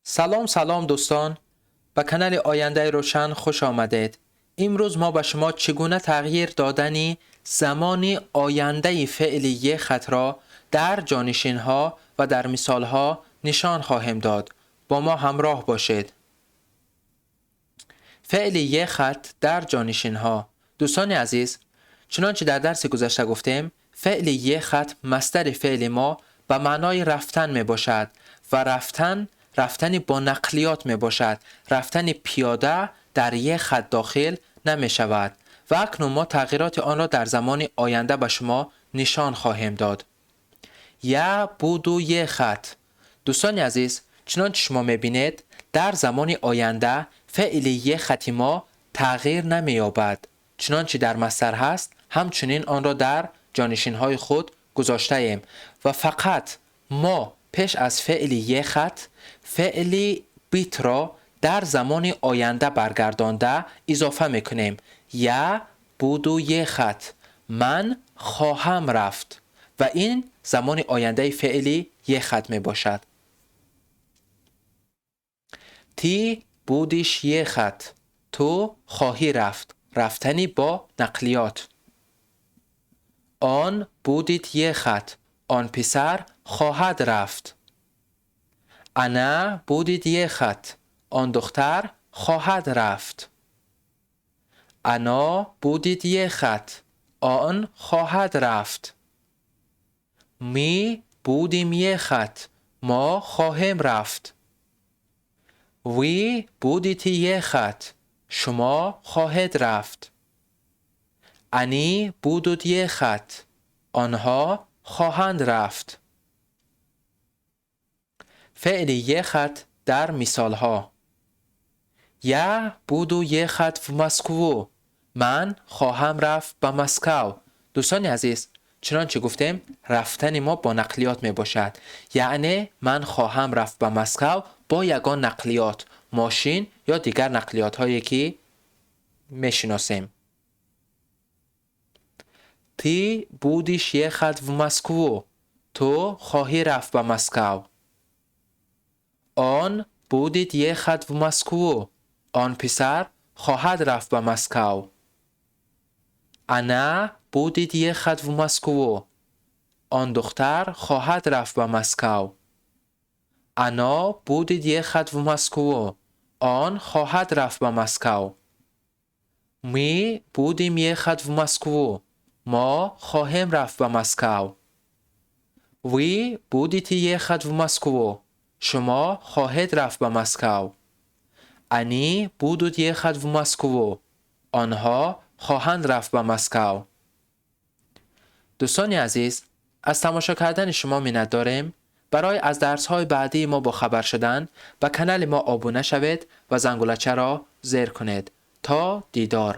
Салом, салом, дӯстон! Ба канали Ояндаи Рӯшан хуш омадед. Имрӯз мо ба шумо чӣ гуна тағйир додани замони ояндаи феъли ехать ро дар ҷонишинҳо ва дар мисолҳо нишон хоҳем дод. Бо мо ҳамроҳ бошед. Феъли ехать дар ҷонишинҳо. Дӯстони азиз, чунончи дар дарси гузашта гуфтем, феъли ехать, масдари феъли мо, ба маънои рафтан мебошад ва рафтан, рафтани бо нақлиёт мебошад. Рафтани пиёда дар ехать дохил намешавад ва акнун мо тағйироти онро дар замони оянда ба шумо нишон хоҳем дод. Я буду ехать. Дӯстони азиз, чунончи шумо мебинед, дар замони оянда феъли ехать и мо тағйир намеёбад. Чунончи дар масдар ҳаст, ҳамчунин онро дар ҷонишинҳои худ гузоштаем ва фақат мо пеш аз феъли ехать феъли быть ро дар замони оянда баргардонда изофа мекунем. Я буду ехать, ман хоҳам рафт, ва ин замони ояндаи феъли ехать мебошад. Ты будешь ехать, ту хоҳӣ рафт, рафтани бо нақлиёт. Он будет ехать, он писар хоҳад рафт. Она будет ехать, он духтар хоҳад рафт. Оно будет ехать, он хоҳад рафт. Мы будем ехать, мо хоҳем рафт. Вы будете ехать, шумо хоҳед рафт. Они будут ехать, онҳо хоҳанд рафт. Феъли ехать дар мисолҳо. Я буду ехать в Москву, ман хоҳам рафт ба Москав. Дӯстони азиз, чунончи гуфтем, рафтани мо бо нақлиёт мебошад, яъне ман хоҳам рафт ба Москав бо ягон нақлиёт, мошин ё дигар нақлиётҳое, ки мешиносем. Ты будешь ехать в Москву, ту хоҳӣ рафт ба Москав. Он будет ехать в Москву, он писар хоҳад рафт ба Москав. Она будет ехать в Москву, он духтар хоҳад рафт ба Москав. Оно будет ехать в Москву, он хоҳад рафт ба Москав. Мы будем ехать в Москву, мо хоҳем рафт ба Москав. Вы будете ехать в Москву, шумо хоҳед рафт ба Москав. Они будут ехать в Москву, онҳо хоҳанд рафт ба Москав. Дӯстони азиз, аз тамошо кардани шумо миннат дорем. Барои аз дарсҳои баъдии мо бохабар шудан ба канали мо обуна шавед ва зангулачаро зер кунед. То дидор!